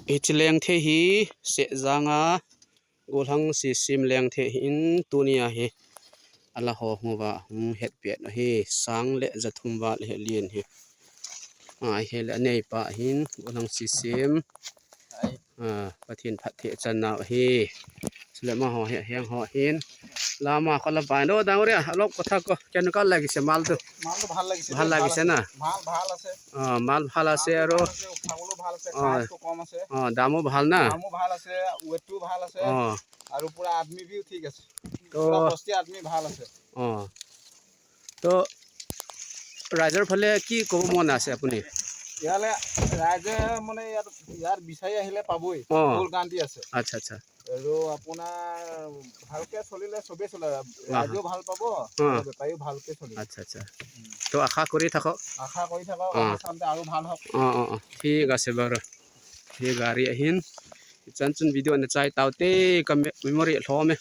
Hi chileng the hi sehzanga guhlang sisim leng the hin tunia hi ala ho hmuwa hung het pian hi sang leh zathum wal he lian hi a he le nei pa hin guhlang sisim pathin phat the chan na hi chule ma ho he heng ho hin lama kala bai no ডাঙৰীয়া অলপ কথা ক, কেনেকুৱা লাগিছে মালটো? মালটো ভাল লাগিছে। ভাল লাগিছে না? মাল ভাল আছে। অ, মাল ভাল আছে আৰু আছে, উঠাবলৈও ভাল আছে। কাঠটো কম আছে। অ, দামো ভাল না? দামো ভাল আছে, ৱেটটো ভাল আছে। আৰু পুৰা আদমি বিও ঠিক আছে। তো পুৰা বস্তি আদমি ভাল আছে। অ, তো ৰাইজৰ ফালে কি ক'ব মন আছে আপুনি? ইয়ালে ৰাইজে মানে ইয়াত বিচাৰি আহিলে পাবই। ফুল গাৰাণ্টি আছে। আচ্ছা আচ্ছা আৰু আপোনাৰ ভালকে চলিলে চবেই চলে, ৰাইজেও ভাল পাব আৰু বেপাৰীও ভালকে চলিব। আচ্ছা আচ্ছা তো আশা কৰি থাকক। আশা কৰি থাকক, চাওঁতে আৰু ভাল হওক। অঁ অঁ অঁ ঠিক আছে বাৰু। He gari ahin chan chun video na chai tau te ka memory hlawm e.